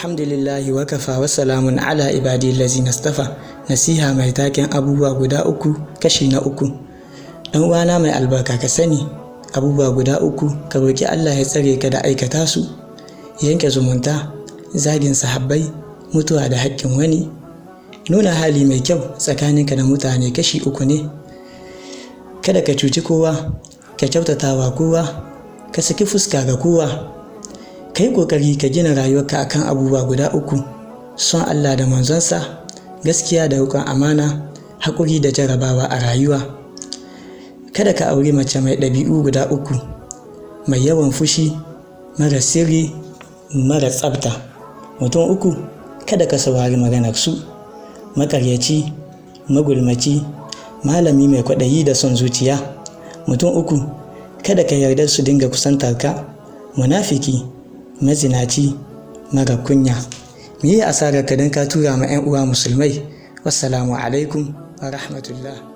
Alhamdulillahi wa kafa wa salamun ala ibadi lazina stafa. Nasiha mai taken abubuwa guda uku, kashi na uku. Dan uwana mai albarka, ka sani abubuwa guda uku ka roki Allah ya tsare ka da aikata su: yanke zumunta, zagin sahabbai, mutuwa da haƙƙin wani. Nuna hali mai kyau tsakaninka da mutane kashi uku ne: kada ka cuci kowa, ka kyautatawa kowa, ka saki fuska ga kowa. Ka yi ƙoƙari ka gina rayuwarka akan abubuwa guda uku: son Allah da manzonsa, gaskiya da riƙon amana, haƙuri da jarabawa a rayuwa. Kada ka auri mace mai ɗabi'u guda uku: mai yawan fushi, mara sirri, mara tsafta. Mutum uku kada ka saurari maganar su: maƙaryaci, magulmaci, malami mai kwaɗayi da son zuciya. Mutum uku kada ka yarda su dinga kusantar ka: munafiki, mazinaci, mara kunya. Me yi asarar ka don ka tura ma 'yan uwa musulmai? Wassalamu alaikum wa rahmatullah.